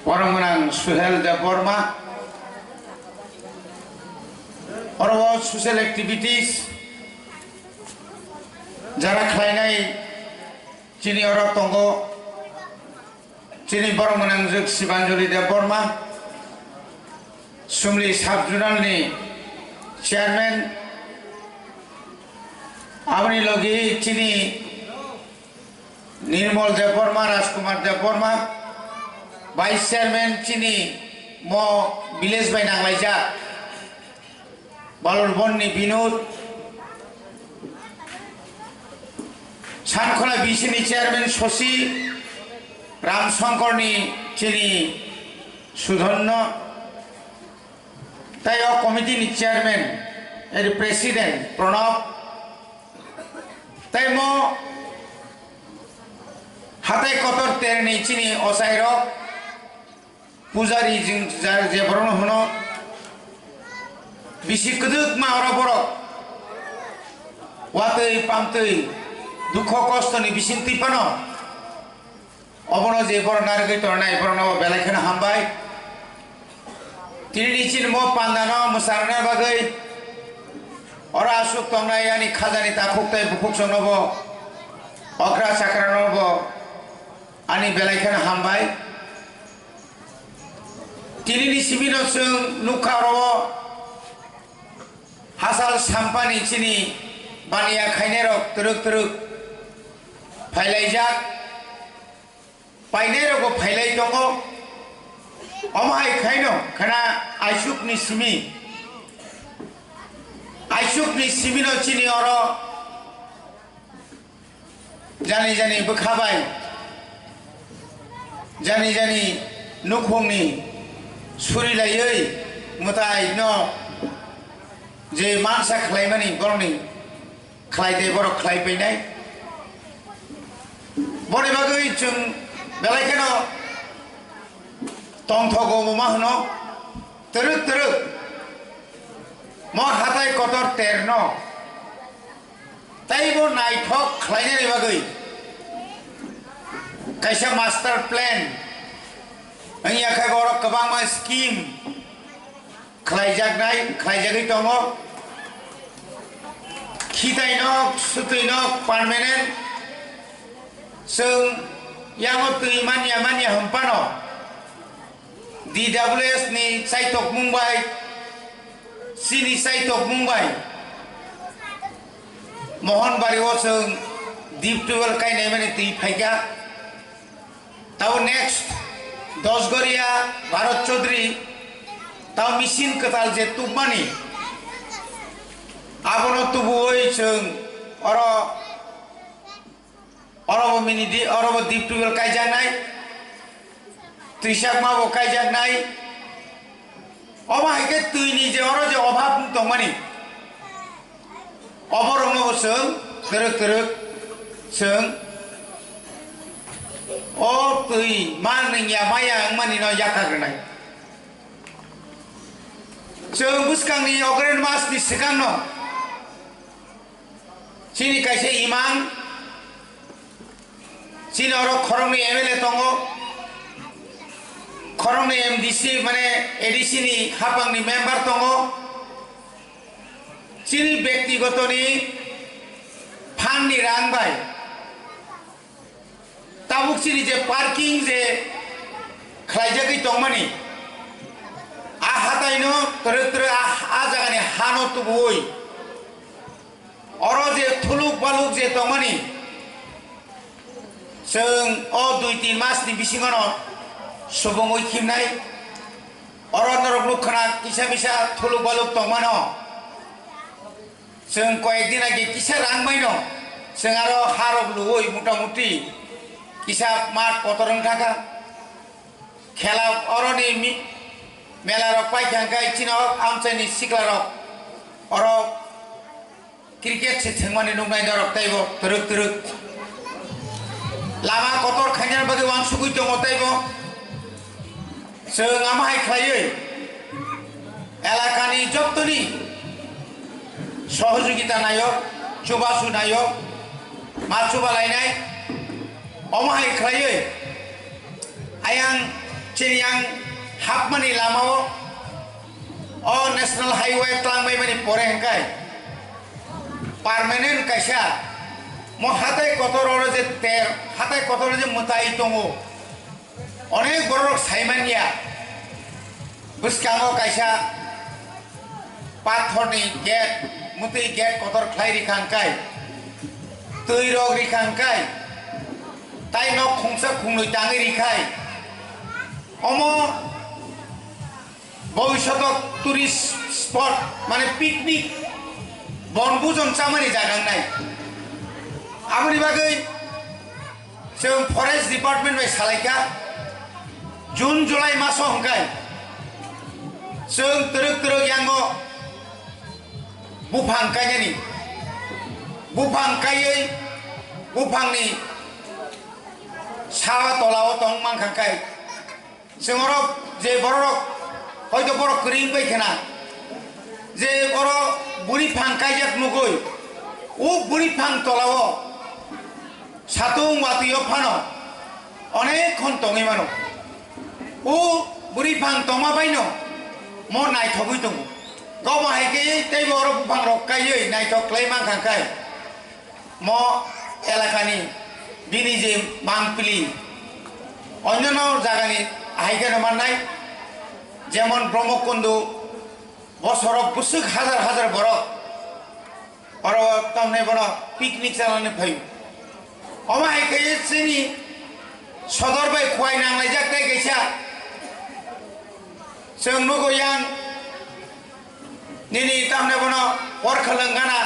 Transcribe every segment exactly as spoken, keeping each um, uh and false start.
Borok gwnang Suhel Debbarma, oro o social activities jara khlainai chini oro tongo, chini borok gwnang jwk Sibanjali Debbarma, Sumli sub zonal ni chairman, aboni logi chini Nirmal Debbarma, Rajkumar Debbarma, Vice Chairman chini mo village bai nanglaijak, Balur Bonni Binod, Sankhola B C ni Chairman Sosi, Ram Shankar ni chini Sudhanno, tei o committee ni Chairman, eri President Pranab, tei mo hatai kotor terni chini ochairok, pujari jing ja-, je borokno hwno, bisi kwdwkma oro borok watwi pamtwi dukho kostoni bisingtwi phano obono je borok narwgwi tongnai, borokno bo belai kheno hambai. Tini ni chini mo pandano mwsarwna bagwi oro aswk tongnai ani khajani takhuk tei bukhuk chwngno bo, okra chakrano bo ani belai kheno hambai. Tini ni simi no chwng nukha oro o hachal sampani chini baniya khainai rok twrwk twrwk phailaijak. Painai rok bo phailai tongo. Omo hai khaino khana aisuk ni simi, aisuk ni simi no chini oro jani jani bwkha bai, jani jani nukhung ni suri laiwi mwtai no je mansa khlaimani borok ni khlai de borok khlai painai. Boni bagwi chwng belai kheno tongthogo, bo ma hwno twrwk twrwk mo hatai kotor terno teibo naithok khlainani bagwi kaisa master plan wngya khe borok kwbangma scheme khlaijaknai, khlaijagwi tongo. Khitaino, swtwino permanent chwng yango twi manya manya hwnphano D W S ni chaitokmung bai, chini chaitokmung bai Mohonbari o chwng deep tubewell kainai mani twi phaikha. Tabo next Dosgoria Bharat Chaudhary tabo machine kwtal je tubmani, abono tubuwi chwng oro, orobo mini di, orobo deep tubewell kaijaknai, twisakma bo kaijaknai. Omo hai khe twi ni je oro je obhab wng tongmani, oborokno bo chwng kwrwk kwrwk chwng o twi ma nungya maya wngmani no yakar rwnai. Chwng bwskang ni August mas ni swkang no chini kaisa imang, chini oro khoroknwi M L A tongo, khoroknwi M D C, mane A D C ni hapang ni member tongo. Chini bektigoto ni phan ni rang bai tabuk chini je parking je khlaijagwi tongmani, a hatai no twrwk twrwk a, a jaga ni ha no tubuwi oro je thuluk baluk je tongmani, chwng o dui tin mas ni bisingo no subungwi khimnai. Oro norok nuk khna kisa misa thuluk baluk tongmano, chwng koyek din age kisa rang baino chwng aro harok luwi mota moti kisa mat kotor wng thaka. Khela oroni mi-, mela rok paikha hwnkhe chini o amchaini sikla rok oro cricket se thwngmani nuknai norok teibo twrwk twrwk. Lama kotor khainani bagwi uansugwi tongo teibo. Chwng ama hai khlaiwi elakani jottoni sohojogita naio, chubachu naio, ma chuba lainai. Omo hai khlaiwi ayang Chini ang hapmani lamao o National Highway twlangbaimani pore hwnkhe permanent kaisa mo hatai kotor oro je ter, hatai kotor je mwtai tongo, onek borok saimanya. Bwskango kaisa pathorni gate, mwtwi gate kotor khlai rikha hwnkhe, twi rok rikha hwnkhe, tai nok khungsa khungnwi tangwi rikhai. Omo bhobishoto tourist spot, mane picnic, bonbhujon chamani jaga wngnai. Aboni bagwi chwng forest department bai salaikha, June July maso hwnkhe chwng twrwk twrwk yango buphang kainani, buphang kaiwi buphangni sa tolao tong mankha khe chwng oro je bororok hoito borok kwrwi wngbai khna je oro buri phang kaijak nugwi o buri phang tolao satung watwi o phano onek khon tongwi mano. O buri phang tongma baino mo naithogwi tongo. Gomo hai khe teibo oro buphang rok kaiwi naithok khlai mankha khai mo elakani bini je mangpili onyono jagani hai kheno mannai, jemon Brahmakundu bosoro bwswk hajar hajar borok oro tamni bono picnic chanani phaio. Omo hai khe chini sodor bai khuai nanglaijak tei kaisa chwng nugo yang nini tamni bono hor khalwng gana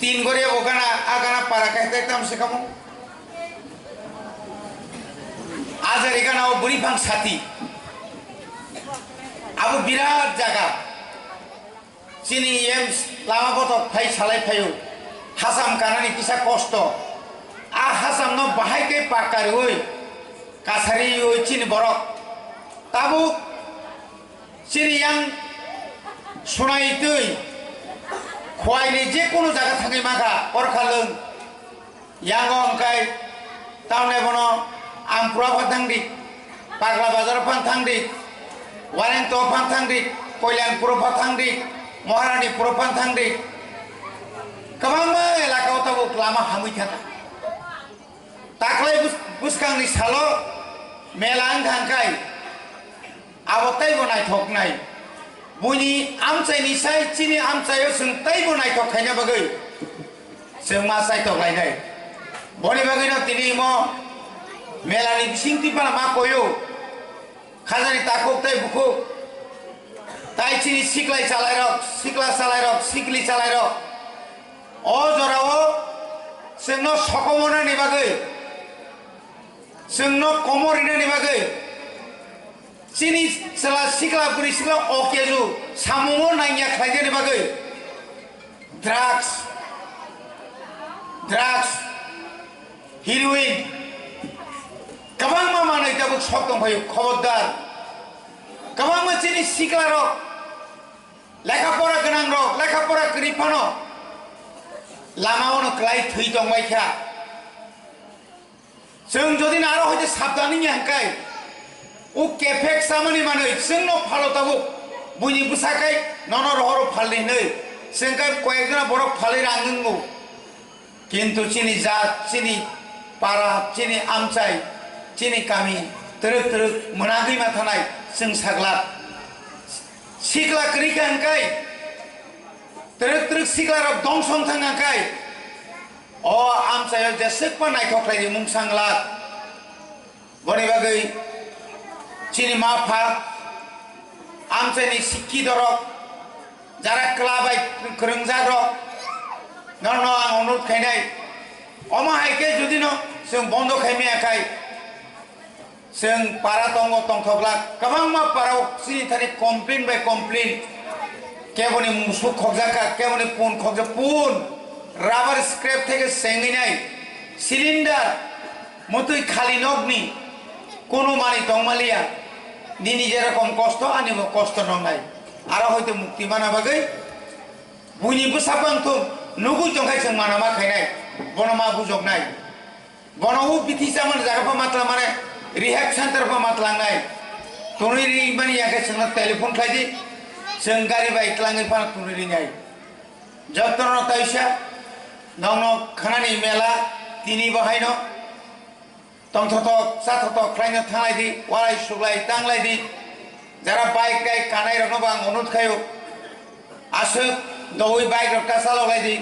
tin gori bo gana a gana para kai tei tam se kamo ajari gana o buri phang sati abo birat jaga. Chini em lama bothok phai salai phaio. Hasam kanani kisa kosto. A hasamno bahai khe pakka rwi kasari rwi chini borok. Tabuk chini yang sunai twi khuaini je kunu jaga thangwi mankha, orkha lwng. Yango hwnkhe tamni bono Ampura pha thangdi, Pagla Bazar pha thangdi, Warengto pha thangdi, Koilanpur pha thangdi, Maharani puro pha thangdi. Kwbangma elaka o tabuk lama hamwi thangkha. Taklai bus-, bwskangni salo mela wngkha hwnkhe Abo teibo naithoknai. Buini amchaini sai chini amchaio chwng teibo naithok khaina bagwi chwng ma chaitok lainai. Boni bagwino tini imo melani bisingtwi phano ma koyo. Khajani takhuk tei bukhuk. Tai chini siklai chalairok, sikla chalairok, sikli chalairok. O jorao chwngno sokomornani bagwi, chwngno komor rinani bagwi, chini chwla sikla bwrwi sikla o keju samungo nangya khlainani bagwi drugs, drugs, heroin, kwbangma manwi tabuk sok tongphaio, khobordar. Kwbangma chini siklarok, lekha pora gwnangrok, lekha pora kwrwi phano lamaono kwlai thwi tongbaikha. Chwng jodi no aro hoite sabdani ya hwnkhe, o kephek chamani manwi chwngno phalo tabuk, buini bwsakai nono rohoro phalni hwnwi, chwng khe koyek jona borok phalwi rang wngo. Kintu chini jat, chini para, chini amchai, chini kami twrwk twrwk mwnagwi ma thanai chwng saglak. Sikla kwrwi kha hwnkhe, twrwk twrwk siklarok dongson thang hwnkhe, o amchaio jeswkma naithok khlaini mung sanglak. Boni bagwi chini ma pha, amchaini sikki dorok, jara kla bai kwrwngjakrok, norokno ang onurot khainai. Omo hai khe jodi no chwng bondo khai maya khai, chwng para tongo tongthok glak, kwbangma para o chini thani complain bai complain, keboni musuk khokjak kha, keboni pun khokjak, pun, rubber scrap theke sengwi nai, cylinder, mwtwi khali nokni kunu manwi tongmaliya, nini jerokom kosto, anibo kosto nongnai. Aro hoite mukti mana bagwi buini bwsa bangthung nugwi tongkhai chwng mana ma khainai, bono ma bujoknai. Bono o bithi chamani jaga pha matla mane Rehab center bo ma tlangnai. Tonwi ri mani ya khe chwngno telephone khlai di. Chwng gari bai tlangwi phano tonwi rinai. Jotono taisa nokno khanani mela tini bo haino tongthotok chathotok khlaino thanglai di, walai suklai tanglai di. Jara bike tai kanai rokno bo ang onut khaio. Aswk dowi bike rok ta chaloklai di.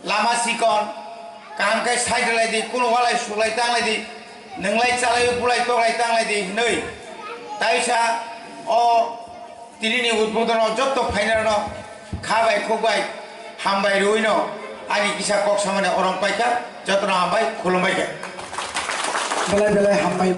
Lama sikon, kaham khe side rwlai di, kunu walai suklai tanglai di, nwnglai chalai bulai toklai tanglai di hinwi. Taisa o tinini udbodhono jotto phainarno kha bai khuk bai hambai rwino ani kisa kok samani orong paikha, jotono hambai khulumbaikha. Belai belai hambai.